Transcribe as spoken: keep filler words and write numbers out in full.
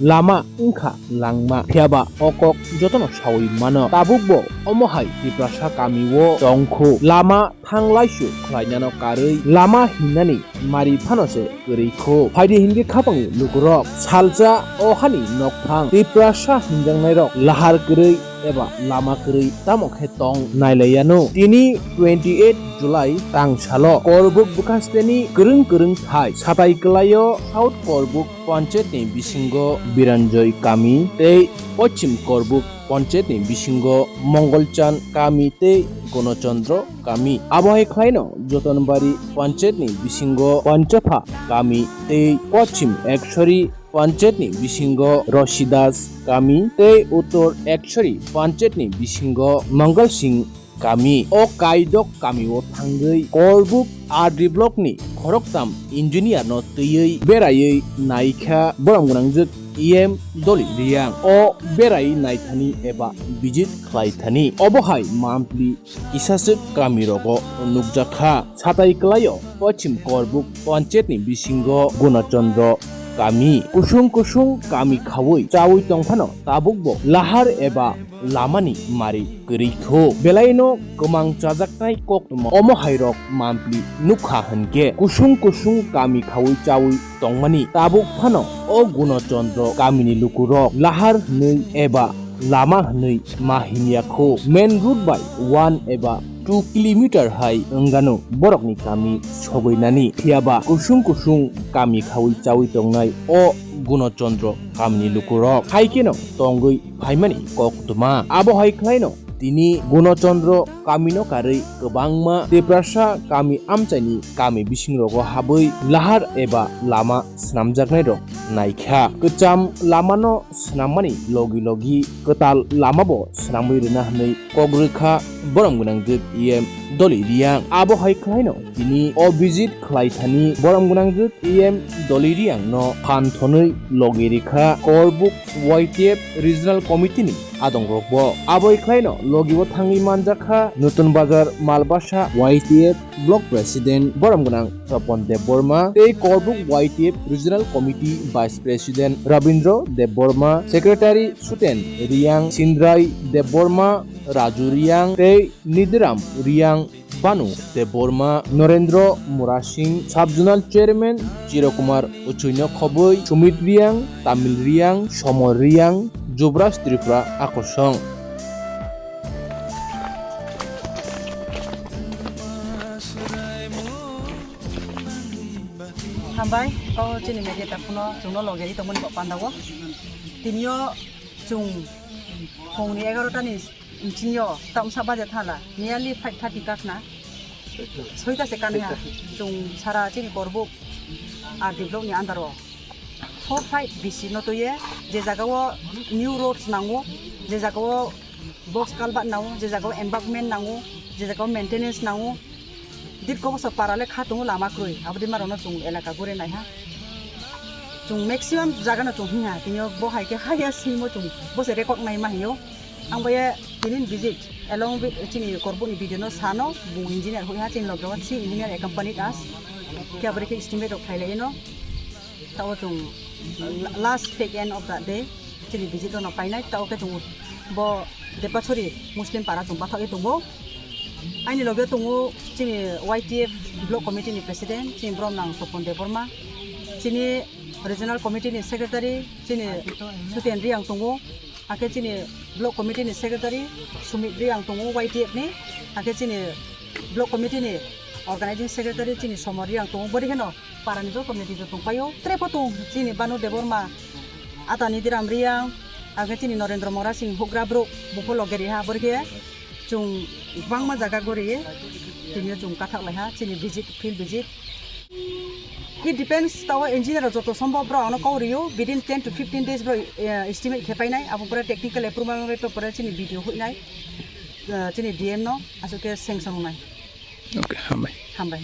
lama wngkha langma. Phiyaba o kok jotono sawi mano. Tabukbo omo hai Tiprasa kamio tongkhu. Lama thanglaisu khlainano karwi lama hinnani mari phano se kwrwi khu. Phaidi hinkhe khapangni lukurok salsa o hani nokphang Tiprasa hinjaknairok lahar kwrwi eba lama kwrwi tamo khe tong nailaiyano. Tini twenty eight July tang salo Korbuk bwkhasteni kwrwng kwrwng thai satai kwlaio South Korbuk panchayatni bisingo Biranjoy kami tei Pochim Korbuk panchayatni bisingo Mongolchan kami tei Gunochandra kami. Abo hai khlaino Jotonbari panchayatni bisingo Panchapha kami tei Pochim Ekshori panchayatni bisingo Roshidas kami tei Uttor Ekshori panchayatni bisingo Mangal Singh kami. O kaidok kamio thangwi Korbuk R D blockni khoroktham engineerno twiwi beraiwi naikha borom gwnangjwk E M Doli Riang. O berai naithani eba visit khlaithani. Obo hai monthly kisaswk kamirogo nukjakha. Satai kwlaio Pochim Korbuk panchayatni bisingo Gunochandra kami. Kusung kusung kami khawi chawi tongphano tabukbo lahar eba lamani mari kwrwi kho. Belaino kwmang chajaknai koktwma omo hairok monthly nukha hinkhe kusung kusung kami khawi chawi tongmani tabuk phano o Gunochandra kamini lukurok lahar hinwi eba lama hinwi ma hinya kho. Main road bai one eba two kilometer hai wngano borokni kami sogwinani. Phiyaba kusung kusung kami khawi chawi tongnai o Gunochandra kamini lukurok hai kheno tongwi phaimani koktwma. Abo hai khlaino tini Gunochandra kamino karwi kwbangma Tiprasa kami amchaini kami bisingrogo habwi lahar eba lama swnamjaknairok naikha. Kwcham lamano swnammani logi logi kwtal lamabo swnamwi rwna hwnwi kok rwkha borom gwnangjwk E M Doli Riang. Abo hai khlaino tini o visit khlaithani borom gwnangjwk E M Doli Riangno phan thonwi logi rikha Korbuk Y T F Regional Committee ni adongrokbo. Abo hai khlaino logibo thangwi manjakha Nutun Bazar Malbasa Y T F Block President borom gwnang Topon Debbarma tei Korbuk Y T F Regional Committee Vice President Rabindra Debbarma, Secretary Suten Riang, Sindrai Debbarma, Raju Riang tei Nidiram Riang, Banu Debbarma, Norendra Murasing, Sub Zonal Chairman Chirokumar Uchuino Khoboi, Sumit Riang, Tamil Riang, Somor Riang, Jubraj Tripura Akosong. Hambai, o chini media takhwno chwngno loge ri tongmani bo pandao. Tinio chwng phungni egarota ni bisingo tamsa baje thala, nearly five thirty kakna. Soita se kanha, chwng sara chini Korbuk R D block ni under o four five bisi no twiye, je jaga o new roads nango, je jaga o box culvert nango, je jaga o embankment nango, je jaga o maintenance nango. Dit kobosa para le kha tongo lama kwrwi, aboni maro no chwng elaka gure naiha. Chwng maximum jaga no chwng hiya, tini o bo hai khe haya simo chwng bo se record nai ma hiyo. Ang bo ye tini visit along with chini Korbuk ni video no sano, bo engineer hoi ha chini loge o three engineer accompanied us. Khe aboni khe estimate rok khlai lai no. Tao chwng la-, last weekend of the day chini visit rokno painai, tao khe chwng bo Depachori Muslim para chwng bathakgwi tongo. Aini loge tongo chini Y T F Block Committee ni President, chini borom nang Topon Debbarma, chini Regional Committee ni Secretary, chini Suten Riang tongo, hakhe chini Block Committee ni Secretary Sumit Riang tongo Y T F ni, hakhe chini Block Committee ni Organizing Secretary chini Somor Riang tongo, bori kheno parani joto neti joto tongpaio, trepo tong chini Banu Debbarma, Atani Diram Riang, age chini Norendra Mora Singh Hugra Bru, bupho loge riha, bori khe chwng bangma jaga gori, tini chwng kathak laiha, chini visit, field visit. It depends, tao engineer joto sombhob bro ano kau rio, within ten to fifteen days bro, eh, estimate khe painai, abo pore technical approval bai pore chini video huinai, eh, chini D M no, aswk khe sanction nai. Okay, hambai. Hambai.